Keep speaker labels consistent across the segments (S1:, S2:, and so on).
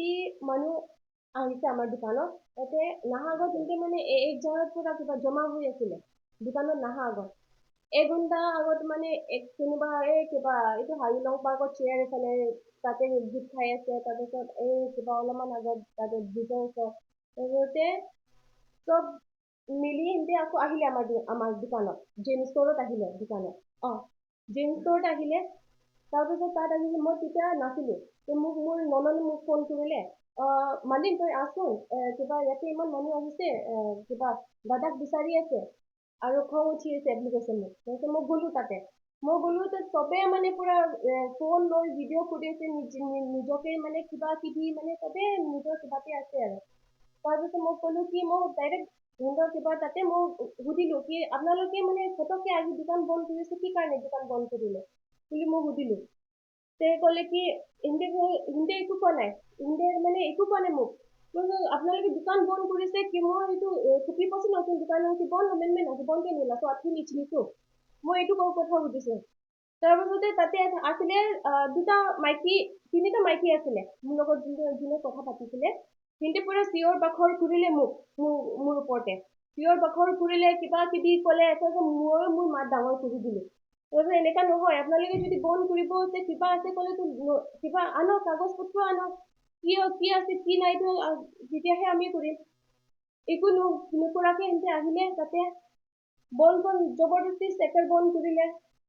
S1: 20 মানুহ আহিছে আমাৰ দোকানত। তাতে নাহা আগত সিহঁতে মানে এক জাগাত পুৰা কিবা জমা হৈ আছিলে। দোকানত নাহা আগত এঘণ্টা আগত মানে এক কোনোবা এই কিবা এইটো হাৰিলং পাৰ্কত চেয়াৰ এইফালে তাতে গোট খাই আছে। তাৰপিছত এই কিবা অলপমান আগত তাতে ব্ৰিজৰ ওচৰত, তাৰপিছতে চব মিলি সিহঁতে আকৌ আহিলে আমাৰ দোকানত, জেন ষ্ট'ৰত আহিলে দোকানত। অঁ, জেন ষ্ট'ৰত আহিলে। তাৰপিছত তাত আহিলে, মই তেতিয়া নাছিলোঁ। মোক মোৰ নননে মোক ফোন কৰিলে, "মালিক, তই আহচোন, কিবা ইয়াতে ইমান মানুহ আহিছে, কিবা দাদাক বিচাৰি আছে আৰু খং উঠি আছে" বুলি কৈছে মোক। তাৰপিছত মই গ'লো তাতে। মই গ'লো তাত, চবে মানে পুৰা ফোন লৈ ভিডিঅ' কৰি আছে, নিজকে মানে কিবা কিবি মানে চবে নিজৰ কিবাতে আছে। আৰু তাৰপিছত মই ক'লো কি, মই ডাইৰেক্ট সিহঁতৰ কিবা তাতে মই সুধিলোঁ কি আপোনালোকে মানে ফটককৈ আহি দোকান বন্ধ কৰিছে, কি কাৰণে দোকান বন্ধ কৰিলে বুলি মই সুধিলোঁ। তে ক'লে কি সিহঁতে একো কোৱা নাই, সিহঁতে মানে একো কোৱা নাই মোক। মই আপোনালোকে দোকান বন্ধ কৰিছে কি, মই এইটো 50% নতুন দোকান বন্ধ বন্ধ, মই এইটো কথা সুধিছোঁ। তাৰপাছতে তাতে আছিলে দুটা মাইকী, তিনিটা মাইকী আছিলে মোৰ লগত, যোনে যোনে কথা পাতিছিলে। সিহঁতে পুৰা চিঞৰ বাখৰ কৰিলে মোক, মোৰ ওপৰতে চিঞৰ বাখৰ কৰিলে, কিবা কিবি ক'লে। তাৰপিছত ময়ো মোৰ মাত ডাঙৰ কৰি দিলোঁ। তাৰপিছত এনেকুৱা নহয়, আপোনালোকে যদি বন্ধ কৰিব আছে, কিবা আছে ক'লেতো কিবা আনক, কাগজ পত্ৰ আনক, কি কি আছে কি নাই এইটো তেতিয়াহে আমি কৰিম। একো নকৰাকে সিহঁতে আহিলে তাতে, বন্ধ জবৰদস্তি শ্বাটাৰ বন্ধ কৰিলে।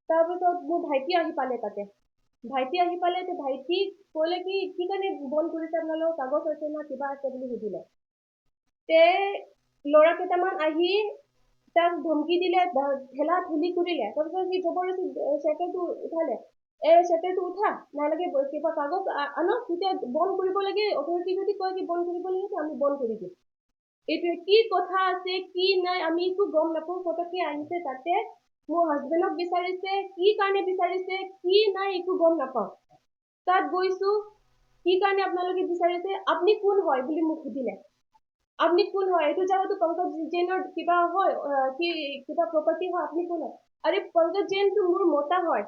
S1: তাৰপিছত মোৰ ভাইটি আহি পালে তাতে। ভাইটি আহি পালে, ভাইটিক ক'লে কি, কি কাৰণে বন্ধ কৰিছে আপোনালোকৰ, কাগজ আছে না কিবা আছে বুলি সুধিলে। তে ল'ৰা কেইটামান আহি তাক ধমকি দিলে, ঠেলা ঠেলি কৰিলে। তাৰপিছত সি জবৰদস্তি শ্বাটাৰটো উঠালে। "এই শ্বাটাৰটো উঠা, নালাগে, কিবা কাগজ আনক, তেতিয়া বন্ধ কৰিব লাগে। অথৰিটি যদি কয় কি বন্ধ কৰিব লাগে, আমি বন্ধ কৰি দিম।" এইটোৱে কি কথা আছে কি নাই আমি একো গম নাপাওঁ। পটককে আহিছে তাতে, মোৰ হাজবেণ্ডক বিচাৰিছে, কি কাৰণে বিচাৰিছে কি নাই একো গম নাপাওঁ। তাত গৈছো, কি কাৰণে আপোনালোকে বিচাৰিছে, আপুনি কোন হয় বুলি মোক সুধিলে। আপুনি কোন হয়, এইটো জাগাটো পংকজ জৈনৰ কিবা হয়, কি কিবা প্ৰপাৰ্টি হয়, আপুনি কোন হয়? আৰে, পংকজ জৈনটো মোৰ মতা হয়,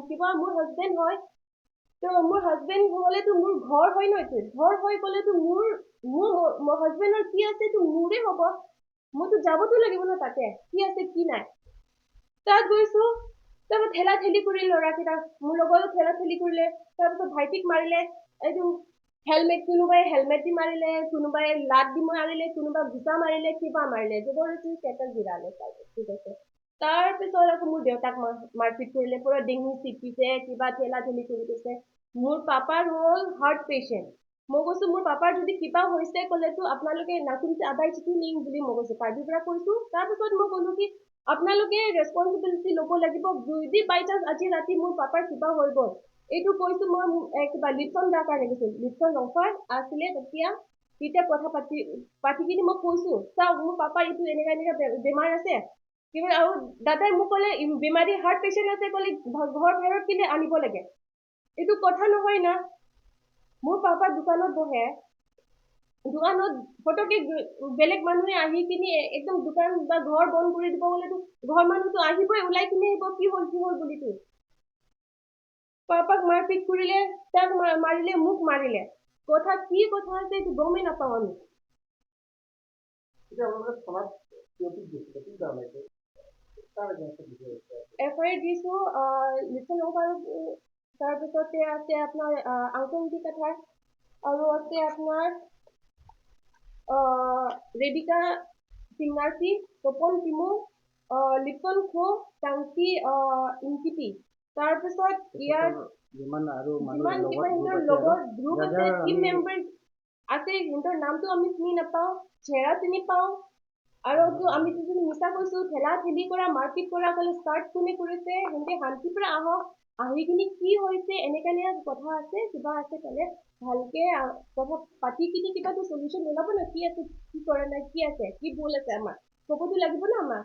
S1: কিবা মোৰ হাজবেণ্ড হয়। তো মোৰ হাজবেণ্ড হ'লেতো মোৰ ঘৰ হয় ন? এইটো ঘৰ হৈ গ'লেতো মোৰ হাজবেণ্ডৰ কি আছে এইটো মোৰে হ'ব। মইতো যাবতো লাগিব ন তাতে, কি আছে কি নাই। তাত গৈছো, তাৰপিছত ঠেলা ঠেলি কৰিলে ল'ৰাকেইটা, মোৰ লগতো ঠেলা ঠেলি কৰিলে। তাৰপিছত ভাইটিক মাৰিলে। এইটো হেলমেট, কোনোবাই হেলমেট দি মাৰিলে, কোনোবাই লাত দি মাৰিলে, কোনোবাই ঘোচা মাৰিলে, কিবা মাৰিলে, জবৰদস্তি শ্বাটাৰ গিৰালে। ঠিক আছে, তাৰপিছত আকৌ মোৰ দেউতাক মাৰপিট কৰিলে, পুৰা ডিঙি চিপিছে, কিবা ঠেলা ঠেলি কৰি গৈছে। মোৰ পাপাৰ হ'ল হাৰ্ট পেচেণ্ট। মই কৈছো, মোৰ পাপাৰ যদি কিবা হৈছে ক'লেতো আপোনালোকে নাকুমছে আদাই চিঠি নিম বুলি মই কৈছো, পাৰ্টিৰ পৰা কৈছো। তাৰপিছত মই ক'লো কি আপোনালোকে ৰেচপনচিবিলিটি ল'ব লাগিব যদি বাই চান্স আজি ৰাতি মোৰ পাপাৰ কিবা হৈ গ'ল। এইটো কৈছো মই কিবা লিপচন দাৰ কাৰণে গৈছিল, লিপচন ৰংফাৰ আছিলে তেতিয়া। তেতিয়া কথা পাতি পাতি কিনি মই কৈছো, চাওক, মোৰ পাপাৰ এইটো এনেকা এনেকা বেমাৰ আছে কিবা। আৰু দাদাই মোক ক'লে, বেমাৰী হাৰ্ট পেচেণ্ট আছে ক'লে ঘৰ বাহিৰত কেলে আনিব লাগে? এইটো কথা নহয় না। মোৰ পাপা দোকানত বহে, দোকানত ফটকে বেলেগ মানুহে আহি কিনি একদম দোকান বা ঘৰ বন্ধ কৰি দিব গ'লেতো ঘৰ মানুহতো আহিবই, ওলাই কিনি আহিব, কি হ'ল কি হ'ল বুলিতো। পাপাক মাৰপিট কৰিলে, তাক মাৰিলে, মোক মাৰিলে। কথা কি কথা আছে এইটো গমেই নাপাওঁ আমি।
S2: এতিয়া আপোনালোকে থানাত পিঅপিত গৈছিলে, কি কাৰণে এইটো কাৰ এগেইনষ্টত দিছে?
S1: এফ I R দিছোঁ লিপচন ৰংফাৰ, তাৰপিছতে আছে আপোনাৰ আংকংটি কাথাৰ আৰু আছে আপোনাৰ ৰেবিকা চিংনাৰচি, তপন তিমুং, লিপচন খো, টাংকি ইংকিপি। তাৰপিছত ইয়াৰ
S2: যিমান আৰু মানুহ
S1: যিমান কিবা
S2: লগত
S1: সিহঁতৰ
S2: গ্ৰুপ আছে
S1: লগত গ্ৰুপ
S2: যাৰ
S1: আছে,
S2: যাৰ
S1: টিম
S2: আমি
S1: মেম্বাৰ আছে, সিহঁতৰ নামটো আমি চিনি নাপাওঁ, চেহেৰা চিনি পাওঁ। আৰু আমি যদি মিছা কৈছো, ঠেলা ঠেলি কৰা, মাৰপিট কৰা ক'লে ষ্টাৰ্ট কোনে কৰিছে? সিহঁতে শান্তিৰ পৰা আহক, আহি কিনি কি হৈছে, এনেকা এনেকা কথা আছে, কিবা আছে ক'লে ভালকে কথা পাতি কিনি কিবাটো চলিউশ্যন ওলাব ন। কি আছে, কি কৰা নাই, কি আছে, কি ভুল আছে আমাৰ ক'বতো লাগিব ন আমাক।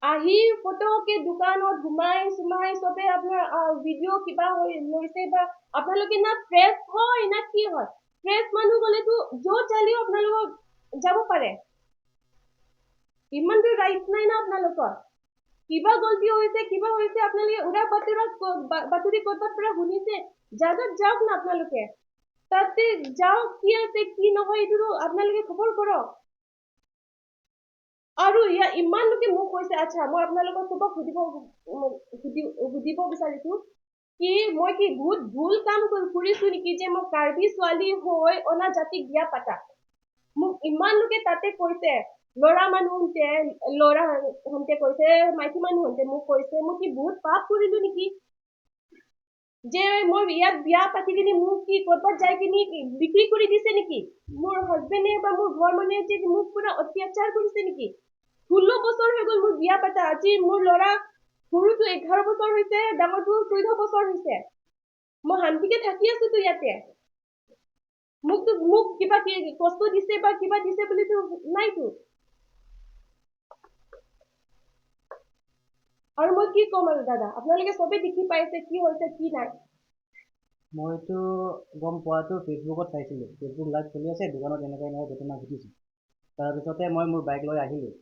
S1: আহি ফটককে দোকানত সোমাই চোমাই চবে আপোনাৰ ভিডিঅ' কিবা হৈ লৈছে বা আপোনালোকে না প্ৰেছ হয় না কি হয়? প্ৰেছ মানুহ গ'লেতো য'ত চালেও আপোনালোকক যাব পাৰে, ইমানটো ৰাইট নাই না আপোনালোকৰ। কিবা গলতি হৈছে, কিবা হৈছে, আপোনালোকে উৰা বাতৰি বাতৰি ক'ৰবাত পৰা শুনিছে, জাগাত যাওক না আপোনালোকে। তাতে যাওক, কি আছে কি নহয় এইটোতো আপোনালোকে খবৰ কৰক। আৰু ইমান লোকে মোক কৈছে, আচ্ছা মই আপোনালোকক চবক সুধিব বিচাৰিছো কি মই কি বহুত ভুল কাম কৰিছো নেকি যে মই কাৰ্বি ছোৱালী হৈ অনা জাতিক বিয়া পাতা? মোক ইমান লোকে তাতে কৈছে, ল'ৰা মানুহতে ল'ৰা হন্তে কৈছে, মাইকী মানুহতে মোক কৈছে, মই কি বহুত পাপ কৰিলো নেকি যে মই ইয়াত বিয়া পাতি কিনি মোক কি ক'ৰবাত যাই কিনি বিক্ৰী কৰি দিছে নেকি মোৰ হাজবেণ্ডে বা মোৰ ঘৰ মানুহে, যে মোক পুৰা অত্যাচাৰ কৰিছে নেকি? 16 বছৰ হৈ গ'ল মোৰ বিয়া পাতা। আজি মোৰ ল'ৰা সৰুটো 11 বছৰ হৈছে, ডাঙৰটো 14 বছৰ হৈছে। মই শান্তিকে থাকি আছোতো ইয়াতে। মোক কিবা কি কষ্ট দিছে বা কিবা দিছে বুলিতো নাইতো। আৰু মই কি ক'ম আৰু দাদা, আপোনালোকে চবেই দেখি পাইছে কি হৈছে কি নাই।
S3: মইতো গম পোৱাটো ফেচবুকত চাইছিলোঁ, ফেচবুক লাইভ চলি আছে, দোকানত এনেকুৱা এনেকুৱা ঘটনা ঘটিছে। তাৰপিছতে মই মোৰ বাইক লৈ আহিলোঁ,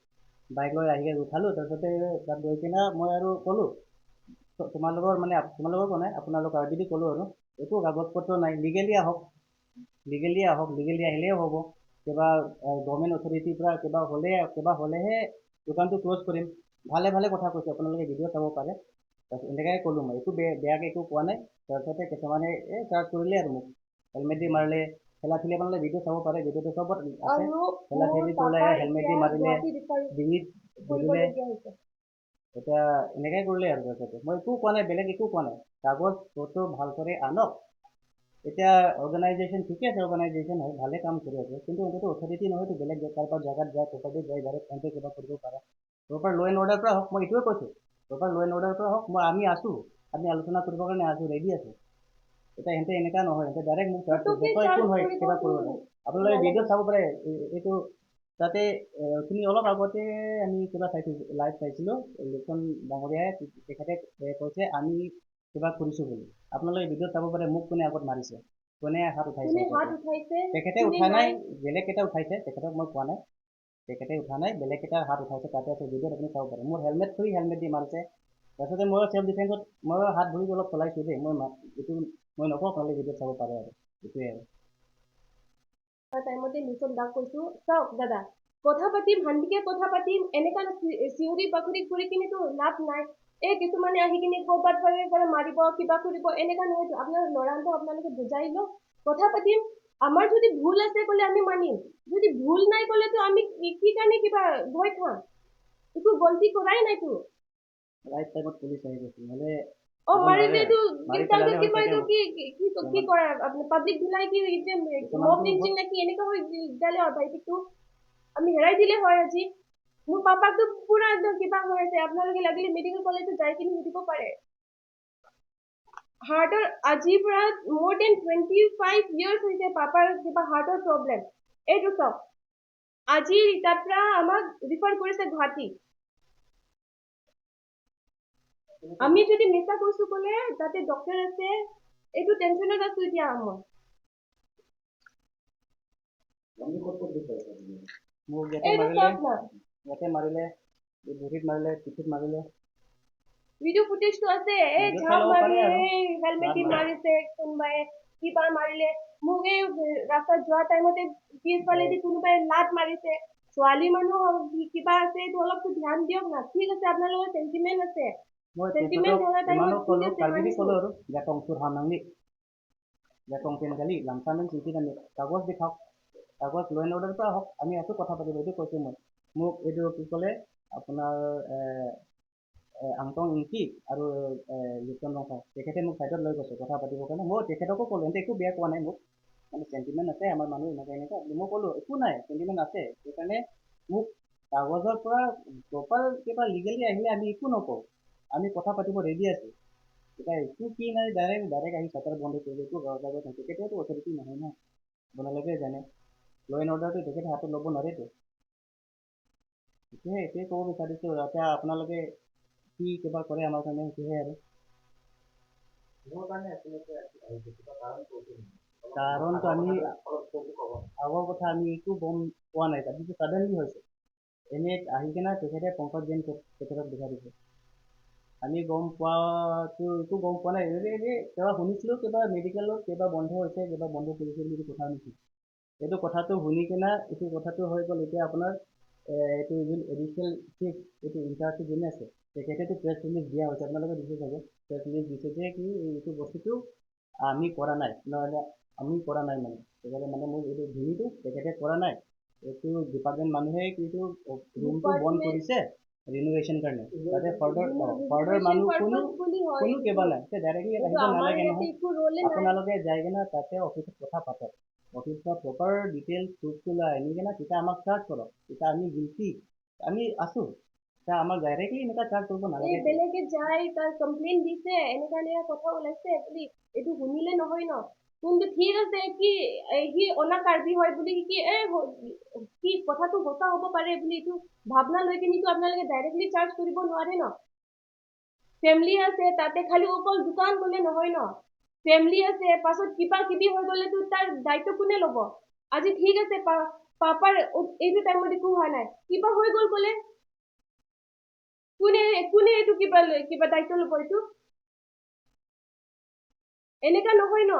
S3: বাইক লৈ আহি উঠালোঁ। তাৰপিছতে তাত গৈ কিনে মই আৰু ক'লোঁ, তোমালোকৰ মানে তোমালোকৰ কোৱা নাই, আপোনালোক আৰ বি ক'লোঁ আৰু একো কাগজ পত্ৰ নাই, লিগেলি আহক, লিগেলি আহক, লিগেলি আহিলেও হ'ব, কিবা গভৰ্ণমেণ্ট অথৰিটিৰ পৰা কিবা হ'লেহে দোকানটো ক্ল'জ কৰিম। ভালে ভালে কথা কৈছোঁ, আপোনালোকে ভিডিঅ' চাব পাৰে। তাৰপিছত এনেকুৱাই ক'লোঁ মই, একো বেয়াকৈ একো কোৱা নাই। তাৰপিছতে কিছুমানে এই চাৰ্জ কৰিলে আৰু মোক হেলমেট দি মাৰিলে, ঠেলা ঠেলি, আপোনালোকে ভিডিঅ' চাব পাৰে, ভিডিঅ'টো চবত আছে। ঠেলা ঠেলি কৰিলে, হেলমেট দি মাৰিলে, ডিঙিত ধৰিলে, এতিয়া এনেকুৱাই কৰিলে আৰু। তাৰপিছতে মই একো কোৱা নাই, বেলেগ একো কোৱা নাই, কাগজ পত্ৰ ভাল কৰি আনক। এতিয়া অৰ্গেনাইজেশ্যন ঠিকে আছে, অৰ্গেনাইজেশ্যন হয়, ভালে কাম কৰি আছে, কিন্তু সিহঁতেতো অথৰিটি নহয়তো, বেলেগ কাৰোবাৰ জেগাত যায়, প্ৰপাৰ্টিত যায়, ডাইৰেক্ট সিহঁতে কিবা কৰিব পাৰে। প্ৰপাৰ ল' এণ্ড অৰ্ডাৰ পৰা হওক, মই এইটোৱে কৈছোঁ, প্ৰপাৰ ল' এণ্ড অৰ্ডাৰ পৰা হওক, আমি আছোঁ, আমি আলোচনা কৰিবৰ কাৰণে আছোঁ, ৰেডি আছোঁ। এতিয়া সিহঁতে এনেকুৱা নহয়, সিহঁতে ডাইৰেক্ট মোক চাৰ্জ কৰিছে, একো নহয়, কিবা কৰিব লাগে। আপোনালোকে ভিডিঅ' চাব পাৰে, এইটো তাতে তুমি অলপ আগতে আমি কিবা চাইছোঁ, লাইভ চাইছিলোঁ, লিখন ডাঙৰীয়াই তেখেতে কৈছে আমি কিবা কৰিছোঁ বুলি। আপোনালোকে ভিডিঅ'ত চাব পাৰে মোক কোনে আগত মাৰিছে, কোনে হাত উঠাইছে। তেখেতে উঠা নাই, বেলেগ কেইটা উঠাইছে, তেখেতক মই কোৱা নাই, তেখেতে উঠা নাই, বেলেগ কেইটাৰ হাত উঠাইছে, তাতে আছে ভিডিঅ'ত, আপুনি চাব পাৰে। মোৰ হেলমেট থৈ হেলমেট দি মাৰিছে। তাৰপিছতে ময়ো চেল্ফ ডিফেন্সত ময়ো হাত ভৰি অলপ চলাইছোঁ দেই, মই এইটো মই নকওঁ, আপোনালোকে ভিডিঅ'ত চাব পাৰে আৰু এইটোৱে আৰু।
S1: টাইমতে লিচন দাক কৈছোঁ, চাওক দাদা, কথা পাতিম, শান্তিকে কথা পাতিম, এনেকুৱা চিঞৰি বাখৰি কৰি কিনিতো লাভ নাই। এই কিছুমানে আহি কিনি ক'ৰবাত পৰা মাৰিব, কিবা কৰিব, এনেকুৱা নহয়তো। আপোনাৰ ল'ৰাটো আপোনালোকে বুজাই লওক, কথা পাতিম। আমাৰ যদি ভুল আছে ক'লে আমি মানিম, যদি ভুল নাই ক'লেতো আমি কি কাৰণে কিবা ভয় খাম? একো গলতি কৰাই নাইতো।
S3: ৰাইট টাইমত পুলিচ আহি গৈছে, নহ'লে
S1: অ মাৰিলেতো কিবা এইটো কি কি কি কৰে পাব্লিক ধুলাই কি যে মব লিঞ্চিং নাকি এনেকুৱা হৈ যালে হয়, ভাইটিকটো আমি হেৰাই দিলে হয়। আজি মোৰ পাপাকতো পুৰা একদম কিবা হৈ আছে, আপোনালোকে লাগিলে মেডিকেল কলেজত যাই কিনি সুধিব পাৰে। হাৰ্টৰ আজিৰ পৰা মোৰ then 25 years হৈছে পাপাৰ কিবা হাৰ্টৰ প্ৰব্লেম। এইটো চাওক, আজি তাৰ পৰা আমাক ৰিফাৰ কৰিছে গুৱাহাটী। আমি যদি মিছা কৈছো ক'লে তাতে ডক্টৰ আছে, এইটো টেনচনত আছো এতিয়া মই।
S3: মোক ইয়াতে মাৰিলে, ইয়াতে মাৰিলে, ভৰিত মাৰিলে, পিঠিত মাৰিলে।
S1: ভিডিঅ' ফুটেজটো আছে, এই ঝাপ মাৰি হেলমেট দি মাৰিছে কোনোবাই, কিবা মাৰিলে মোক। এই ৰাস্তাত যোৱা টাইমতে পিছফালেদি কোনোবাই লাত মাৰিছে। ছোৱালী মানুহ কিবা আছে, এইটো অলপতো ধ্যান দিয়ক না। ঠিক আছে, আপোনালোকৰ চেণ্টিমেণ্ট আছে,
S3: মই তেখেতক ক'লোঁ, কাৰ্বিদি ক'লোঁ আৰু জাকং চুৰ হানাংনি জাকং পেনগালি লামচামেন চিন্তি কাগজ দেখাওক, কাগজ ল' এণ্ড অৰ্ডাৰ পৰা আহক, আমি আছোঁ কথা পাতিব, এইটো কৈছোঁ মই। মোক এইটো কি ক'লে আপোনাৰ আংটং ইংকি আৰু লিপ্তন ৰংফাই, তেখেতে মোক ছাইডত লৈ গৈছে কথা পাতিবৰ কাৰণে। মই তেখেতকো ক'লোঁ, সিহঁতে একো বেয়া কোৱা নাই মোক, মানে চেণ্টিমেণ্ট আছে আমাৰ মানুহ এনেকুৱা এনেকুৱা। মই ক'লোঁ একো নাই, চেণ্টিমেণ্ট আছে, সেইকাৰণে মোক কাগজৰ পৰা প্ৰপাৰ কিবা লিগেলি আহিলে আমি একো নকওঁ, আমি কথা পাতিব ৰেডি আছোঁ। এতিয়া একো কি নাই, ডাইৰেক্ট আহি চাটাৰ বন্ধ কৰিলে, একো কাগজ নাই, তেখেতেওতো অথৰিটি নহয় ন, আপোনালোকে জানে। ল' এণ্ড অৰ্ডাৰটো তেখেতে হাতত ল'ব নোৱাৰেতো। সেইটোৱে ক'ব বিচাৰিছোঁ। এতিয়া আপোনালোকে কি কিবা কৰে আমাৰ কাৰণে সেইটোহে আৰু। কাৰণটো আমি আগৰ কথা আমি একো গম পোৱা নাই, তাৰপিছত ছাডেনলি হৈছে। এনেই আহি কিনে তেখেতে পংকজ জৈন তেখেতক দেখাই দিছে। আমি গম পোৱাটো একো গম পোৱা নাই। এনেই কিবা শুনিছিলোঁ, কিবা মেডিকেলত কিবা বন্ধ হৈছে, কিবা বন্ধ কৰিছে বুলি কথা শুনিছোঁ। এইটো কথাটো শুনি কিনে এইটো কথাটো হৈ গ'ল। এতিয়া আপোনাৰ এইটো যোন এডিচনেল চিফ, এইটো ইনচাৰ্জ যোনে আছে, তেখেতেতো প্ৰেছ ৰিলিজ দিয়া হৈছে, আপোনালোকে দিছে চাগে। প্ৰেছ ৰিলিজ দিছে যে কি এইটো বস্তুটো আমি কৰা নাই, নহ'লে আমি কৰা নাই, মানে তেখেতে মানে মোক এইটো ভিনিটো তেখেতে কৰা নাই, এইটো ডিপাৰ্টমেণ্ট মানুহে কিন্তু ৰুমটো বন্ধ কৰিছে ৰিনোভেশ্যন কাৰণে, তাতে ফাৰ্ডাৰ ফাৰ্ডাৰ মানুহ কোনো কোনো কিবা নাই। ডাইৰেক্টলি ইয়াত আহিব নালাগে নহয়। আপোনালোকে যাই কিনে তাতে অফিচত কথা পাতক, অফিচত প্ৰপাৰ ডিটেইলছ প্ৰুফটো লৈ আনি কিনে তেতিয়া আমাক চাৰ্জ কৰক, তেতিয়া আমি গিল্টি আমি আছোঁ। এতিয়া আমাক ডাইৰেক্টলি এনেকুৱা চাৰ্জ কৰিব নালাগে।
S1: বেলেগে যায় তাৰ কমপ্লেইন দিছে, এনেকা এনেকা কথা ওলাইছে বুলি এইটো শুনিলে নহয় ন। কিন্তু ঠিক আছে কি সি অনা কাৰ্বি হয় বুলি কি এই কি কথাটো সঁচা হ'ব পাৰে বুলি এইটো ভাৱনা লৈ কিনিতো আপোনালোকে ডাইৰেক্টলি চাৰ্জ কৰিব নোৱাৰে ন। ফেমিলি আছে তাতে, খালি অকল দোকান গ'লে নহয় ন, ফেমিলি আছে, পাছত কিবা কিবি হৈ গ'লেতো তাৰ দায়িত্ব কোনে ল'ব? আজি ঠিক আছে পাপাৰ এইটো টাইমত একো হোৱা নাই, কিবা হৈ গ'ল ক'লে কোনে কোনে এইটো কিবা কিবা দায়িত্ব ল'ব? এইটো এনেকা নহয় ন।